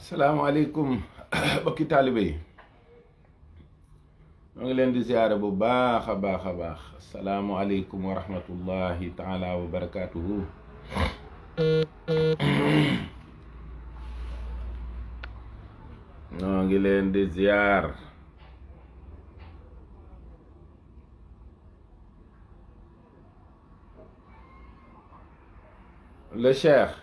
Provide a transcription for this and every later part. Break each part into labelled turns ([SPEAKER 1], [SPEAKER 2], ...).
[SPEAKER 1] salaamaaleykum bokki taalibe yi ñoo ngi leen di ziyaare bu baax a baax a baax salaamualeykum wa rahmatullahi taala wa barakaatuhu. ñoo ngi leen di ziyaar le cheikh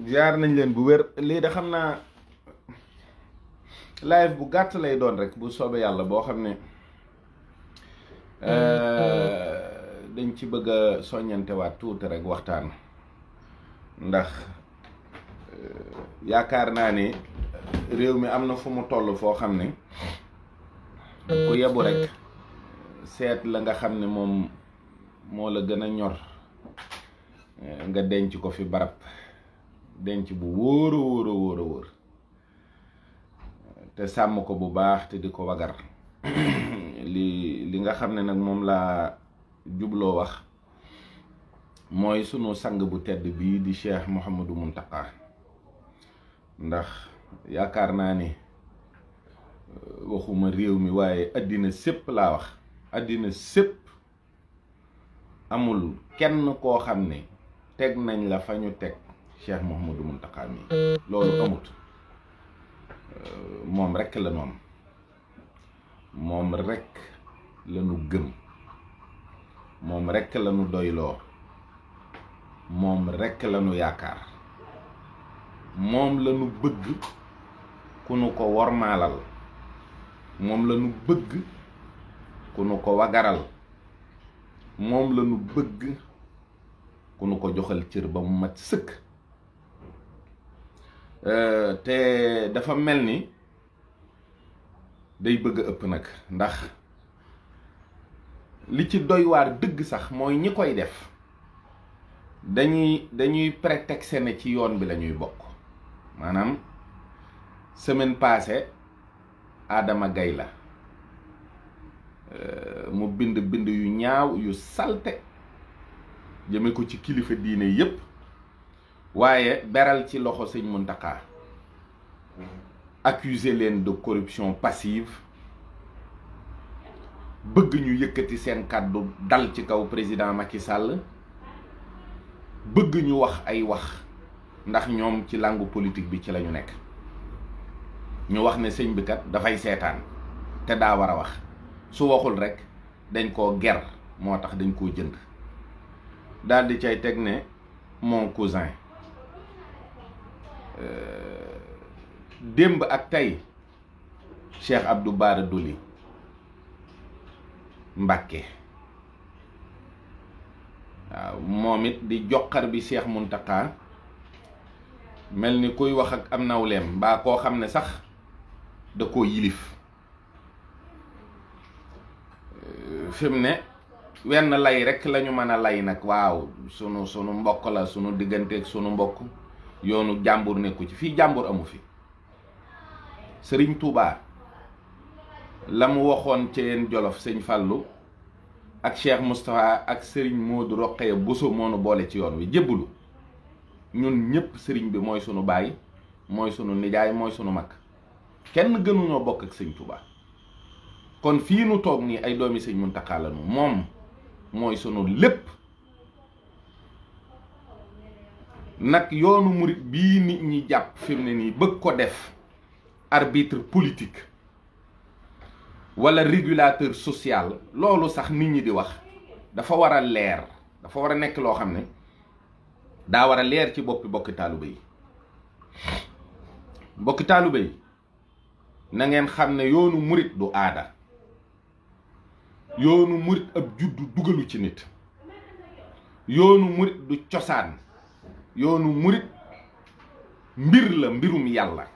[SPEAKER 1] jaar nañ leen bu wér. lii de xam naa live bu gàtt lay doon rek bu soobee yàlla boo xam ne dañ ci bëgg a soññantewaat tuuti rek waxtaan ndax yaakaar naa ni réew mi am na fu mu toll foo xam ne ku yebu rek seet la nga xam ne moom moo la gën a ñor nga denc ko fi barab denc bu wóor a wóor a wóor a wóor te sàmm ko bu baax te di ko wagar li nga xam ne nag moom laa jubloo wax mooy sunu sang bu tedd bii di Cheikh Mouhamadou Mountakha ndax yaakaar naa ni waxuma réew mi waaye àddina sépp laa wax àddina sépp amul kenn koo xam ne teg nañ la fa ñu teg Cheikh Mouhamadou Mountakha mi loolu amut. moom rekk la noonu moom rekk la nu gëm moom rekk la nu doyloo moom rekk la nu yaakaar moom la nu bëgg ku nu ko wormaalal moom la nu bëgg ku nu ko wagaral moom la nu bëgg ku nu ko joxal cër ba mu mat sëkk. te dafa mel ni day bëgg ëpp nag ndax li ci doy waar dëgg sax mooy ñi koy def dañuy prétexte ne ci yoon bi lañuy bokk. maanaam semaine passée Adama Gaye la mu bind yu ñaaw yu salte jëme ko ci kilifa diine yépp waaye beral ci loxo sëñ Mountakha accuser leen de corruption passive bëgg ñu yëkkati seen kàddu dal ci kaw président Macky Sall bëgg ñu wax ay wax ndax ñoom ci langue politique bi ci lañu nekk. ñu wax ne sëñ bi kat dafay seetaan te daa war a wax su waxul rekk dañ koo ger moo tax dañ koo jënd daal di cay teg ne mon cousin. démb ak tey Cheikh Abdou Bara Dolly Mbacké waaw moom it di joxar bi Cheikh Mountakha mel ni kuy wax ak am nawleem mbaa koo xam ne sax da koo yilif fi mu ne wenn lay rekk lañu mën a lay nag waaw sunu mbokk la sunu digganteeg sunu mbokk yoonu jàmbur nekku ci fii jàmbur amu fi. sëriñ Touba la mu waxoon ci yeen Jolof sëñ Fallou ak Cheikh Moustapha ak sëriñ Modou Rokhaya Bousso moonu boole ci yoon wi jébbalu ñun ñëpp sëriñ bi mooy sunu baay mooy sunu nijaay mooy sunu mag kenn gënuñoo bokk ak sëñ Touba. kon fii nu toog nii ay doomi sëñ Mountakha la nu moom mooy sunu lépp. nag yoonu murit bii nit ñi jàpp fi mu ne nii bëgg ko def arbitre politique walla régulateur social loolu sax nit ñi di wax dafa war a leer dafa war a nekk loo xam ne daa war a leer ci bokki taalibe yi. bokki taalibe yi na ngeen xam ne yoonu murit du aada yoonu murit ab juddu dugalu ci nit. yoonu murit du cosaan. yoonu murit mbir la, mbirum yàlla.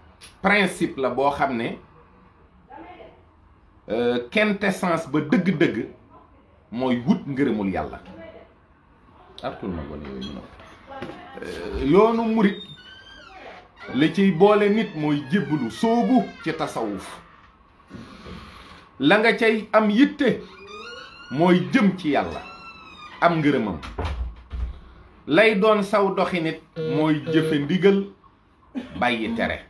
[SPEAKER 1] principe la boo xam ne quintessence ba dëgg-dëgg mooy wut ngërëmul yàlla. artul ma gone yooyu ñu yoonu murit li ciy boole nit mooy jébbalu soobu ci tasawuf. la nga cay am yitte mooy jëm ci yàlla am ngërëmam. lay doon saw doxi nit mooy jëfe ndigal bàyyi tere.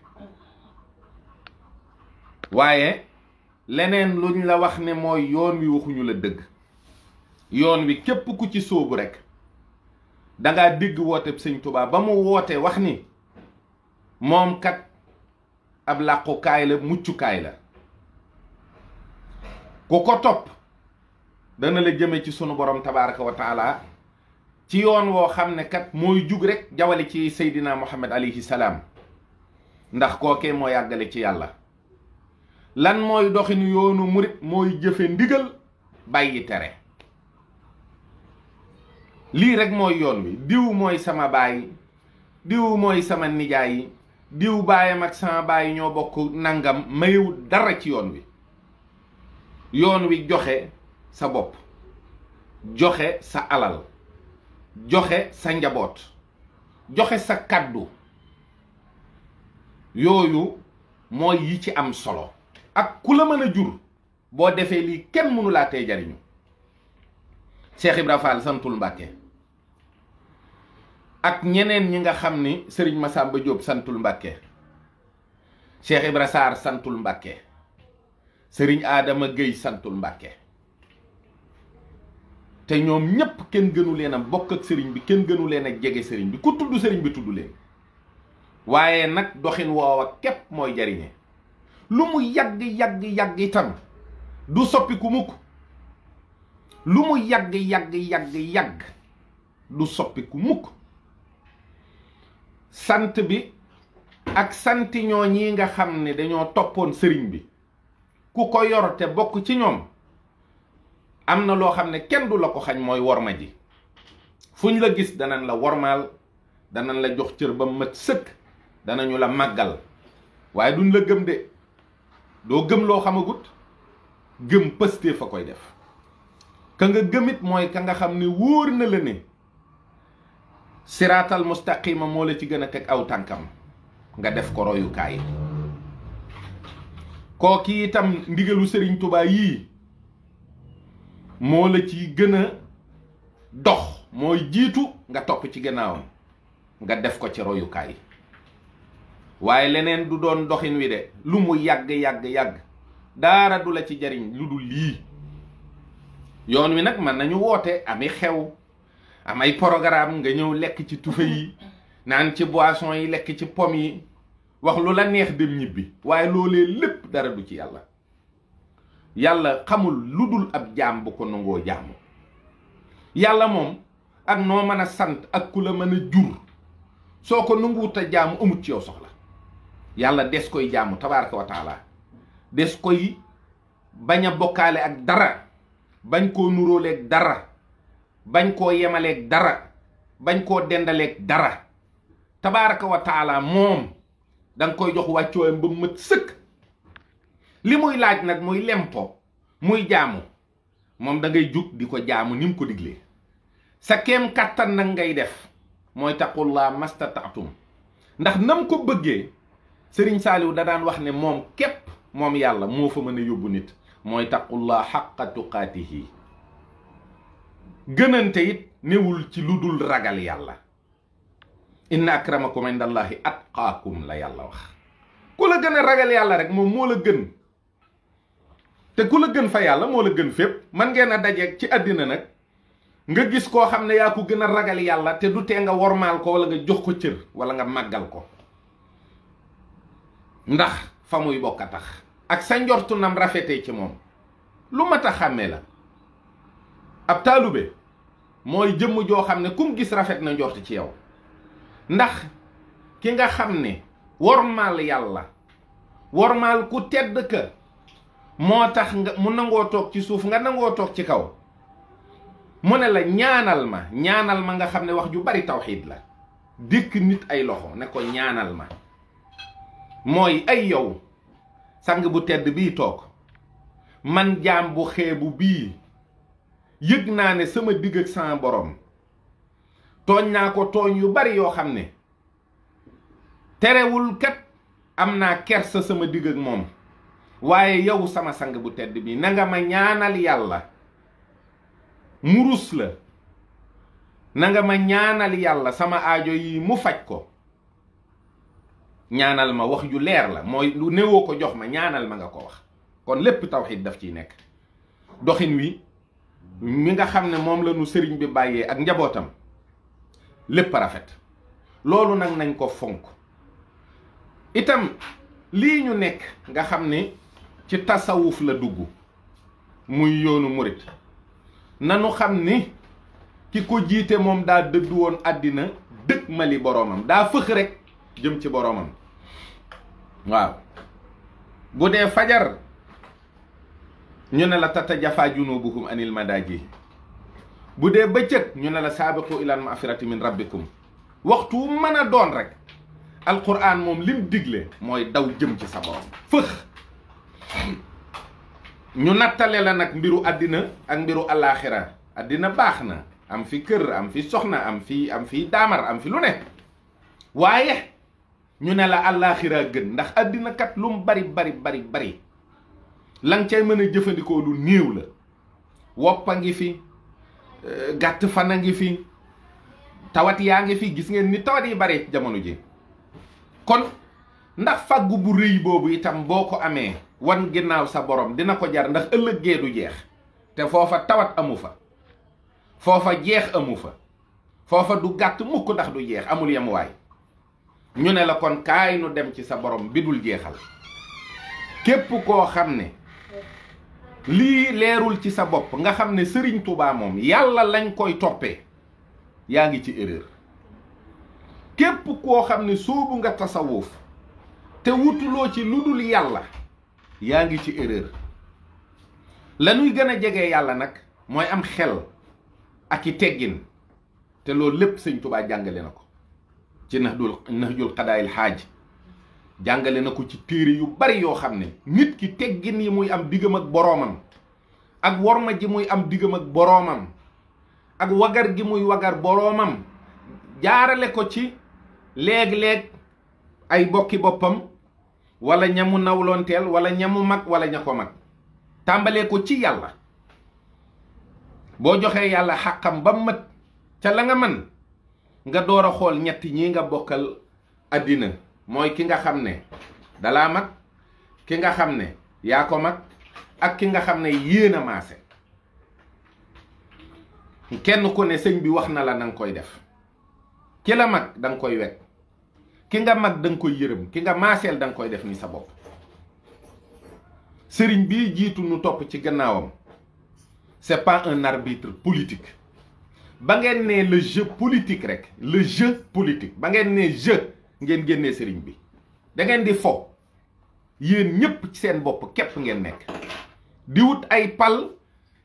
[SPEAKER 1] waaye leneen luñ la wax ne mooy yoon wi waxuñu la dëgg. yoon wi képp ku ci sóobu rekk dangaa dégg woote sëñ Tuubaa ba mu woote wax ni moom kat ab làqukaay la, muccukaay la. ku ko topp dana la jëme ci sunu borom tabaaraka wa taala ci yoon woo xam ne kat mooy jug rek jawale ci Seydina Muhammad alayhi salaam, ndax kookee moo yàggale ci yàlla. lan mooy doxinu yoonu murit mooy jëfe ndigal bàyyi tere. lii rek mooy yoon wi. diw mooy sama baay, diw mooy sama nijaay, diw baayam ak sama baay ñoo bokk nangam, mayewu dara ci yoon wi. yoon wi joxe sa bopp, joxe sa alal, joxe sa njaboot, joxe sa kàddu, yooyu mooy yi ci am solo. ak ku la mën a jur boo defee lii kenn mënu laa tey jariñu. Cheikh Ibra Fall santul Mbàkke ak ñeneen ñi nga xam ni Sëriñ Masamba Jóob santul Mbàkke, Cheikh Ibra Sarr santul Mbàkke, Sëriñ Adama Gueye santul Mbàkke. te ñoom ñépp kenn gënu leen a bokk ak sëriñ bi, kenn gënu leen a jege sëriñ bi. ku tudd sëriñ bi tudd leen. waaye nag doxin woowa képp mooy jariñe. lu mu yàgg itam du soppiku mukk. lu mu yàgg du soppiku mukk. sant bi ak santi ñoo ñi nga xam ne dañoo toppoon sëriñ bi, ku ko yor te bokk ci ñoom am na loo xam ne kenn du la ko xañ, mooy worma ji. fuñ la gis danañ la wormaal, danañ la jox cër ba mat sëkk, danañu la màggal. waaye duñ la gëm de. doo gëm loo xamagut. gëm pëstee fa koy def. ka nga gëmit mooy ka nga xam ne wóor na la ne siraatal mustaqima moo la ci gën a teg aw tànkam, nga def ko royukaay. kooki itam ndigalu Sëriñ Tuubaa yii moo la ci gën a dox, mooy jiitu nga topp ci gannaawam, nga def ko ci royukaay. waaye leneen du doon doxin wi de. lu mu yàgg daara du la ci jariñ lu dul lii. yoon wi nag mën nañu woote ami xew, am ay programme, nga ñëw lekk ci tufe yi, naan ci boisson yi, lekk ci pom yi, wax lu la neex dem ñibbi. waaye loolee lépp dara du ci yàlla. yàlla xamul lu dul ab jaam bu ko nangoo jaamu. yàlla moom ak noo mën a sant ak ku la mën a jur, soo ko nanguwut a jaamu amut ci yow soxla. yàlla des koy jaamu tabaaraka wa taala, des koy bañ a bokkaale ak dara, bañ koo nuróoleeg dara, bañ koo yemaleeg dara, bañ koo dendaleeg dara. tabaaraka wa taala moom danga koy jox wàccooyam ba mët sëkk. li muy laaj nag muy lempo, muy jaamu, moom da ngay jug di ko jaamu ni mu ko diglee. sa kéem kàttan nag ngay def, mooy taqullaa mastataatum. ndax nam ko bëggee Sëriñ Saaliw da daan wax ne moom képp, moom yàlla moo fa mën a yóbbu nit, mooy taqullaa xaqa tuqaatihi. gënante it newul ci lu dul ragal yàlla. inna akramakum indallahi atqaakum la yàlla wax. ku la gën a ragal yàlla rek moom moo la gën. te ku la gën fa yàlla moo la gën fépp. man ngeen a dajeeg ci àddina nag nga gis koo xam ne yaa ko gën a ragal yàlla te du tee nga wormaal ko wala nga jox ko cër wala nga màggal ko, ndax fa muy bokk a tax ak sa njortu nam rafetee ci moom. lu mat a xàmmee la. ab taalube mooy jëmm joo xam ne kum gis rafet na njort ci yow. ndax ki nga xam ne wormaal yàlla, wormaal ku tedd ka, moo tax nga mu nangoo toog ci suuf nga nangoo toog ci kaw. mu ne la ñaanal ma nga xam ne wax ju bari tawxiid la. dikk nit ay loxo ne ko ñaanal ma mooy ay yow sang bu tedd bii toog man jaam bu xeebu bii yëg naa ne sama digg ak sama borom tooñ naa ko tooñ yu bari yoo xam ne terewul kat am naa kersa sama digg ak moom waaye yow sama sang bu tedd bii na nga ma ñaanal yàlla mu rus la na nga ma ñaanal yàlla sama aajo yi mu faj ko. ñaanal ma wax ju leer la mooy lu newoo ko jox ma ñaanal ma nga ko wax kon lépp tawxiid daf ciy nekk. doxin wi mi nga xam ne moom la nu sëriñ bi bàyyee ak njabootam lépp rafet loolu nag nañ ko fonk. itam lii ñu nekk nga xam ne ci tasawuf la dugg muy yoonu murit nanu xam ni ki ko jiite moom daa dëddu woon àddina dëkk mali boroomam daa fëx rek jëm ci boroomam. waaw bu dee fajar ñu ne la tatajafa junubuhum anil madaaji bu dee bëccëg ñu ne la saabiqu ilal magfirati min rabbikum waxtu mën a doon rek alquran moom lim digle mooy daw jëm ci sa borom fëx. ñu nattale la nag mbiru àddina ak mbiru alaaxira àddina baax na am fi kër am fi soxna am fi daamar am fi lu ne waaye ñu ne la alaaxira gën ndax àddina kat lu mu bari lang cay mën a jëfandikoo lu néew la. woppa ngi fi gàtt fan a ngi fi tawat yaa ngi fi gis ngeen ni tawat yi bare jamono ji kon ndax fàggu bu rëy boobu itam boo ko amee wan ginnaaw sa borom dina ko jar ndax ëllëg gee du jeex te foofa tawat amu fa foofa jeex amu fa foofa du gàtt mukk ndax du jeex amul yemuwaay. ñu ne la kon kaay nu dem ci sa borom bi dul jeexal. képp koo xam ne lii leerul ci sa bopp nga xam ne Sëriñ Tuubaa moom yàlla lañ koy toppee yaa ngi ci erreur. képp koo xam ne soobu nga tasawuf te wutuloo ci lu dul yàlla yaa ngi ci erreur. la ñuy gën a jege yàlla nag mooy am xel ak i teggin te loolu lépp Sëñ Tuubaa jàngale na ko ci Nahjul Qadaa'il Haaj jàngale na ko ci téere yu bari yoo xam ne nit ki teggin yi muy am diggam ak boroomam ak worma ji muy am diggam ak boroomam ak wagar gi muy wagar boroomam jaarale ko ci léeg-léeg ay bokki boppam wala ñamu nawloonteel wala ñamu mag wala ña ko mag tàmbalee ko ci yàlla. boo joxee yàlla xàqam ba mat ca la nga man nga door a xool ñett ñi nga bokkal àddina mooy ki nga xam ne dalaa mag ki nga xam ne yaa ko mag ak ki nga xam ne yéen a maase. kenn ku ne sëñ bi wax na la nanga koy def. ki la mag danga koy wekk ki nga mag danga koy yërëm ki nga maaseel danga koy def ni sa bopp. sëriñ bii jiitu nu topp ci gannaawam c'est pas un arbitre politique. ba ngeen ne le jeu politique rek le jeu politique ba ngeen ne jeu ngeen génnee sëriñ bi da ngeen di fo yéen ñépp ci seen bopp képp ngeen nekk di wut ay pal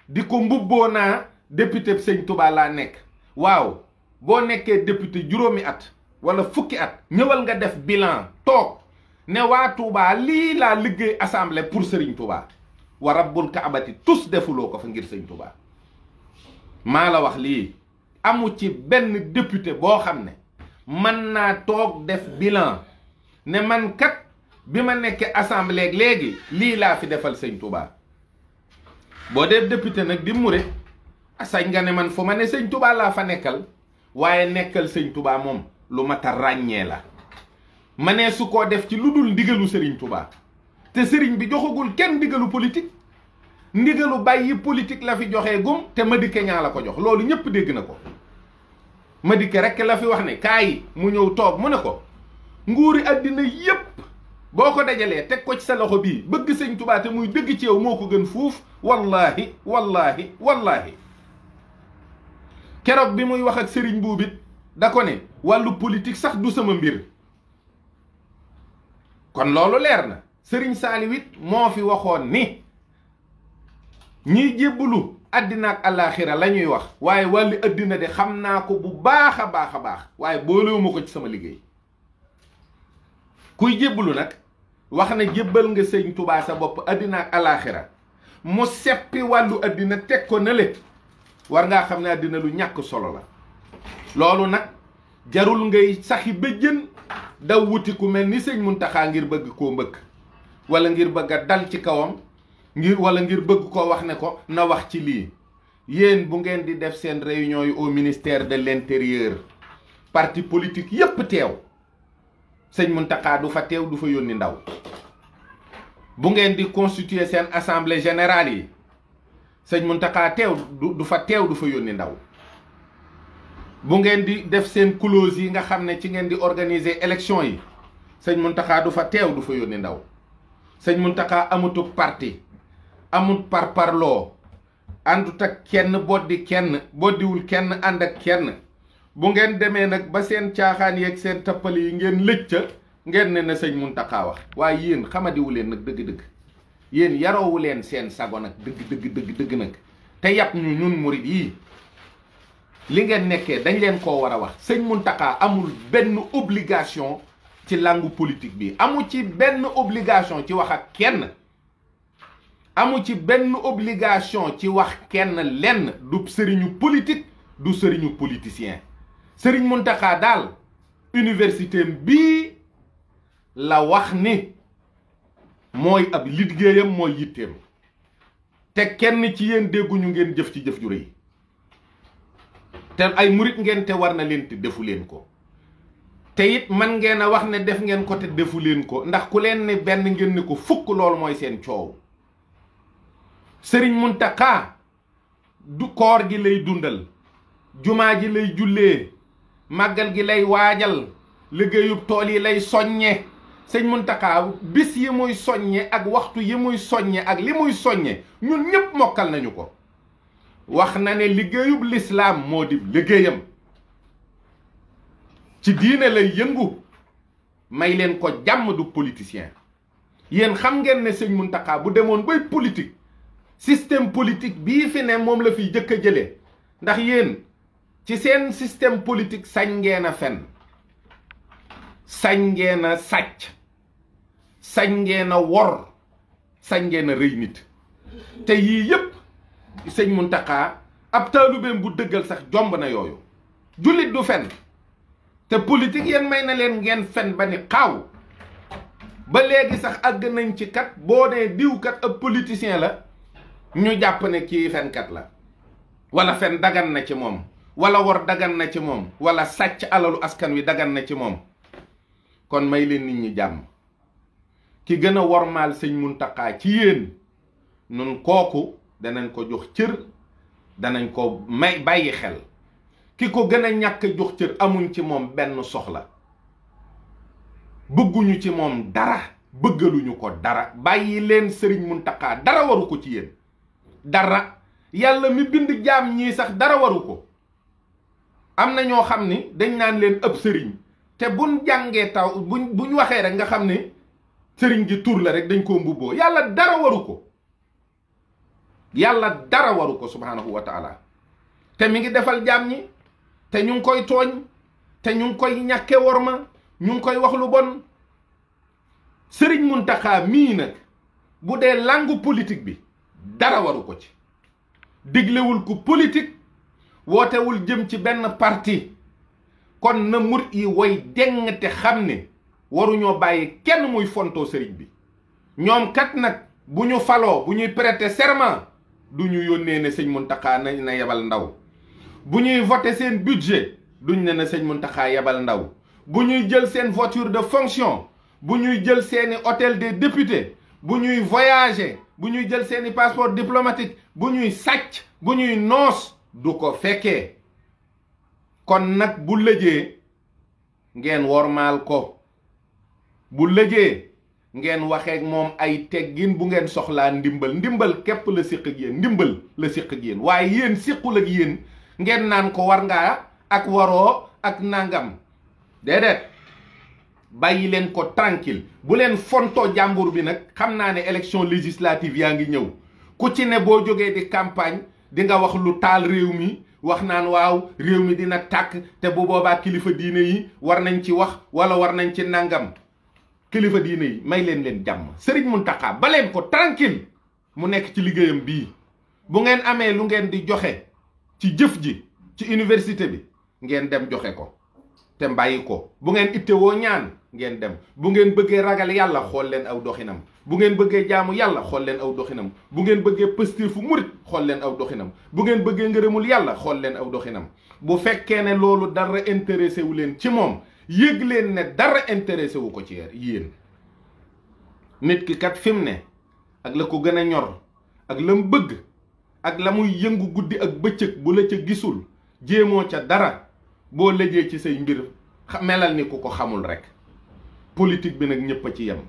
[SPEAKER 1] di ko mbubboo naa député Sëñ Tuubaa laa nekk. waaw boo nekkee député juróomi at wala fukki at ñëwal nga def bilan toog ne waa Tuubaa lii laa liggéey assemblée pour Sëriñ Tuubaa wa rabbul kaabati tous defuloo ko fa ngir Sëñ Tuubaa. maa la wax lii amu ci benn député boo xam ne mën naa toog def bilan ne man kat bi ma nekkee assemblée léegi lii laa fi defal Sëñ Tuubaa. boo dee député nag di murit sañ nga ne man fu ma ne Sëñ Tuubaa laa fa nekkal waaye nekkal Sëñ Tuubaa moom lu mat a ràññee la. ma ne su koo def ci lu dul ndigalu Sëriñ Tuubaa te sëriñ bi joxagul kenn ndigalu politique. ndigalu bàyyi politique la fi joxee gum te Madické Niang la ko jox loolu ñëpp dégg na ko. Madické rek la fi wax ne kaay mu ñëw toog mu ne ko nguuri àddina yépp boo ko dajalee teg ko ci sa loxo bii bëgg Sëñ Tuubaa te muy dëgg ci yow moo ko gën fuuf wallaahi wallaahi wallaahi. keroog bi muy wax ak sëriñ buubit da ko ne wàllu politique sax du sama mbir. kon loolu leer na. Sëriñ Saaliw it moo fi waxoon ni ñiy jébbalu àddina ak àllaaxira la ñuy wax waaye wàllu àddina de xam naa ko bu baax a baax a baax waaye boolewuma ko ci sama liggéey. kuy jébbalu nag wax na jébbal nga sëñ Tuubaa sa bopp àddina ak àllaaxira mu seppi wàllu àddina teg ko na le war ngaa xam ne àddina lu ñàkk solo la. loolu nag jarul ngay saxi bëjjën daw wuti ku mel ni sëñ Muntaxa ngir bëgg koo mbëkk wala ngir bëgg a dal ci kawam wala ngir bëgg koo wax ne ko na wax ci lii. yéen bu ngeen di def seen réunion yi au ministère de l'intérieur parti politique yépp teew sëñ Muntaxa du fa teew du fa yónni ndaw. bu ngeen di constituer seen assemblée générale yi sëñ Muntaxa teew du fa teew du fa yónni ndaw. bu ngeen di def seen clause yi nga xam ne ci ngeen di organiser élection yi sëñ Muntaxa du fa teew du fa yónni ndaw. sëñ Muntaxa amutug parti amut parparloo àndut ak kenn boddiwul kenn ànd ak kenn. bu ngeen demee nag ba seen caaxaan yeeg seen tappale yi ngeen lëj ca ngeen ne na sëñ Muntaxa wax waaye yéen xamadiwu leen nag dëgg-dëgg yéen yaroowu leen seen sago nag dëgg nag te yàpp ñu ñun murit yii li ngeen nekkee dañ leen koo war a wax. sëñ Muntaxa amul benn obligation ci langue politique bi amu ci benn obligation ci wax ak kenn amu ci benn obligation ci wax kenn lenn du sëriñu politique du sëriñu politicien. sëriñ Muntaxa daal université bii la wax ni mooy ab liggéeyam mooy yitteem te kenn ci yéen dégguñu ngeen jëf ci jëf ju rëy te ay murit ngeen te war na leen te defu leen ko te it man ngeen a wax ne def ngeen ko te defu leen ko ndax ku leen ne benn ngeen ne ko fukk loolu mooy seen coow. sëriñ Muntaxa du koor gi lay dundal jumaa ji lay jullee màggal gi lay waajal liggéeyub tool yi lay soññe. sëñ Muntaxa bis yi muy soññe ak waxtu yi muy soññe ak li muy soññe ñun ñëpp mokkal nañu ko. wax na ne liggéeyub lislaam moo di liggéeyam ci diine lay yëngu may leen ko jàmm du politicien. yéen xam ngeen ne sëñ Muntaxa bu demoon bay politique système politique bii fi ne moom la fiy jëkk a jëlee ndax yéen ci seen système politique sañ ngeen a fen sañ ngeen a sàcc sañ ngeen a wor sañ ngeen a rëy nit te yii yépp sëñ Muntaxa ab taalubeem bu dëggal sax jomb na yooyu. jullit du fen te politique yéen may na leen ngeen fen ba ni xaaw ba léegi sax àgg nañ ci kat boo nee diw kat ab politicien la ñu jàpp ne kii fenkat la wala fen dagan na ci moom wala wor dagan na ci moom wala sàcc alalu askan wi dagan na ci moom. kon may leen nit ñi jàmm ki gën a wormaal sëñ Muntaxa ci yéen nun kooku danañ ko jox cër danañ ko may bàyyi xel. ki ko gën a ñàkk jox cër amuñ ci moom benn soxla bëgguñu ci moom dara bëggaluñu ko dara. bàyyi leen sëriñ Muntaxa dara waru ko ci yéen dara. yàlla mi bind jaam ñii sax dara waru ko. am na ñoo xam ni dañ naan leen ëpp sëriñ te buñ jàngee taw buñ waxee rek nga xam ne sëriñ gi tur la rek dañ koo mbubboo. yàlla dara waru ko. yàlla dara waru ko subhaanahu wa taala te mi ngi defal jaam ñi te ñu ngi koy tooñ te ñu ngi koy ñàkke worma ñu ngi koy wax lu bon. sëriñ Muntaxa mii nag bu dee langue politique bi dara waru ko ci. diglewul ku politique wootewul jëm ci benn parti. kon na murit yi woy deng te xam ne waruñoo bàyyi kenn muy fontoo sëriñ bi. ñoom kat nag bu ñu faloo bu ñuy prêter serment du ñu yónnee ne sëñ Muntaxa na yebal ndaw. bu ñuy voter seen budget duñ ne na sëñ Muntaxa yebal ndaw. bu ñuy jël seen voiture de fonction bu ñuy jël seeni hôtel des députés bu ñuy voyager bu ñuy jël seeni passeport diplomatique bu ñuy sàcc bu ñuy noos du ko fekkee. kon nag bu lëjee ngeen wormaal ko bu lëjee ngeen waxeek moom ay teggin bu ngeen soxlaa ndimbal képp la siq ak yéen ndimbal la siq ak yéen waaye yéen siqul ak yéen ngeen naan ko war ngaa ak waroo ak nangam déedéet. bàyyi leen ko tranquille bu leen fontoo jàmbur bi nag. xam naa ne élection législative yaa ngi ñëw ku ci ne boo jógee di campagne di nga wax lu taal réew mi wax naan waaw réew mi dina tàkk te bu boobaa kilifa diine yi war nañ ci wax wala war nañ ci nangam. kilifa diine yi may leen jàmm Serigne Mountakha ba leen ko tranquille mu nekk ci liggéeyam bii. bu ngeen amee lu ngeen di joxe ci jëf ji ci université bi ngeen dem joxe ko te bàyyi ko. bu ngeen ittewoo ñaan ngeen dem. bu ngeen bëggee ragal yàlla xool leen aw doxinam. bu ngeen bëggee jaamu yàlla xool leen aw doxinam. bu ngeen bëggee pëstéefu murit xool leen aw doxinam. bu ngeen bëggee ngërëmul yàlla xool leen aw doxinam. bu fekkee ne loolu dara intéressé wu leen ci moom yëg leen ne dara intéressé wu ko ci yéen. nit ki kat fi mu ne ak la ko gën a ñor ak la mu bëgg ak la muy yëngu guddi ak bëccëg bu la ca gisul jéemoo ca dara boo lëjee ci say mbir melal ni ku ko xamul rek. politique bi nag ñëpp a ci yem.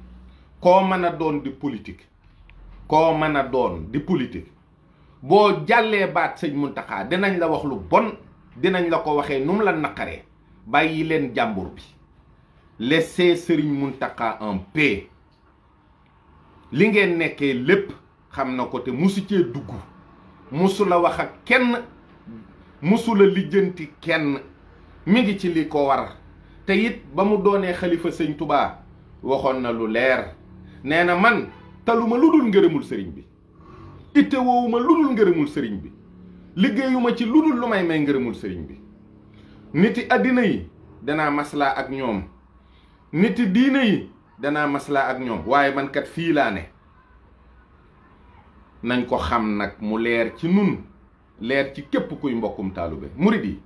[SPEAKER 1] koo mën a doon di politique. koo mën a doon di politique. boo jàllee baat sëñ Mountakha dinañ la wax lu bon dinañ la ko waxee nu mu la naqaree. bàyyi leen jàmbur bi. laissez sëriñ Mountakha en paix. li ngeen nekkee lépp xam na ko te musu cee dugg. musu la wax ak kenn. musu la lijjanti kenn. mi ngi ci li ko war. te it ba mu doonee xalifa sëñ Touba waxoon na lu leer. nee na man taluma lu dul ngërëmul sëriñ bi. itte woowuma lu dul ngërëmul sëriñ bi. liggéeyuma ci lu dul lu may ngërëmul sëriñ bi. niti àddina yi danaa maslaa ak ñoom. niti diine yi danaa maslaa ak ñoom. waaye man kat fii laa ne. nañ ko xam nag mu leer ci nun leer ci képp kuy mbokkum taalube. murid yi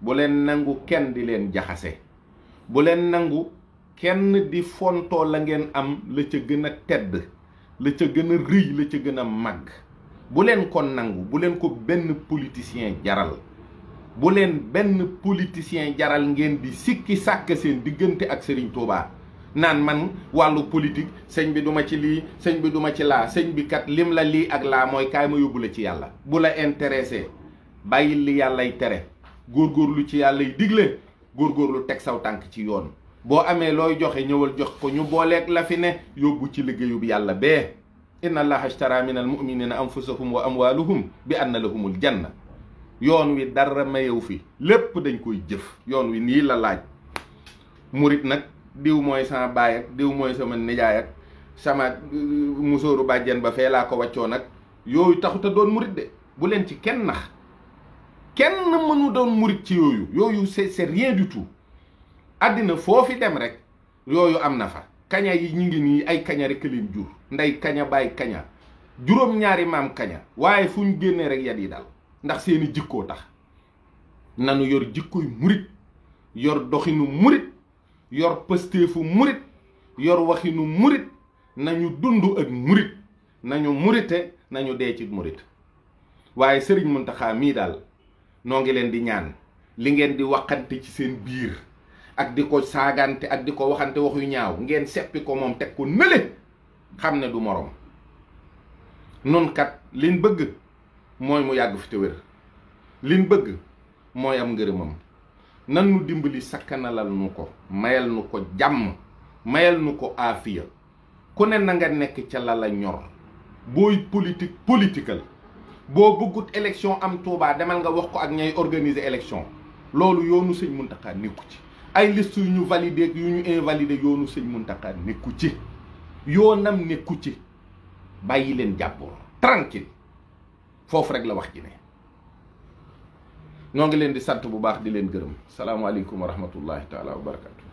[SPEAKER 1] bu leen nangu kenn di leen jaxase. bu leen nangu kenn di fontoo la ngeen am la ca gën a tedd la ca gën a rëy la ca gën a màgg. bu leen ko nangu bu leen ko benn politicien jaral. bu leen benn politicien jaral ngeen di sikki sàkk seen diggante ak Serigne Touba. naan man wàllu politique sëñ bi duma ci lii sëñ bi duma ci laa sëñ bi kat lim la lii ak laa mooy kaay ma yóbbu la ci yàlla. bu la intéressé bàyyil li yàllay tere góorgóorlu ci yàllay digle góorgóorlu teg saw tànk ci yoon. boo amee looy joxe ñëwal jox ko ñu booleeg la fi ne yóbbu ci liggéeyub yàlla bee. inna allaha ashtara min al muminina anfusahum wa amwaluhum bi anna lahumul janna. yoon wi dara mayew fi lépp dañ koy jëf. yoon wi nii la laaj. murit nag diw mooy sama baay ak diw mooy sama nijaay ak sama musóoru bàjjen ba fee laa ko wàccoo nag yooyu taxut a doon murit de. bu leen ci kenn nax. kenn mënu doon murit ci yooyu c'est rien du tout. àddina foo fi dem rek yooyu am na fa. kaña yi ñu ngi nii ay kaña rek leen jur. ndey kaña baay kaña juróom-ñaari maam kaña. waaye fu ñu génnee rek yat yi dal ndax seeni jikkoo tax. nanu yor jikkoy murit yor doxinu murit yor pëstéefu murit yor waxinu murit nañu dund ak murit nañu murite nañu dee ci murit. waaye Serigne Mountakha mii daal noo ngi leen di ñaan li ngeen di waxante ci seen biir ak di ko saagante ak di ko waxante wax yu ñaaw ngeen seppi ko moom teg ko nële xam ne du moroom. nun kat liñ bëgg mooy mu yàgg fi te wér. liñ bëgg mooy am ngërëmam. nan nu dimbali sakkanalal nu ko mayal nu ko jàmm mayal nu ko aafiya. ku ne na nga nekk ca la la ñor. booy politique politikal. boo bëggut élection am Touba demal nga wax ko ak ñay organiser élection. loolu yoonu sëñ Mountakha nekku ci. ay liste yu ñu validé yu ñu invalidé yoonu sëñ Mountakha nekku ci. yoonam nekku ci. bàyyi leen jàppoo tranquille foofu rek la wax ji ne. ñoo ngi leen di sant bu baax di leen gërëm. salaamaaleykum wa rahmatullahi taala wa barakatu.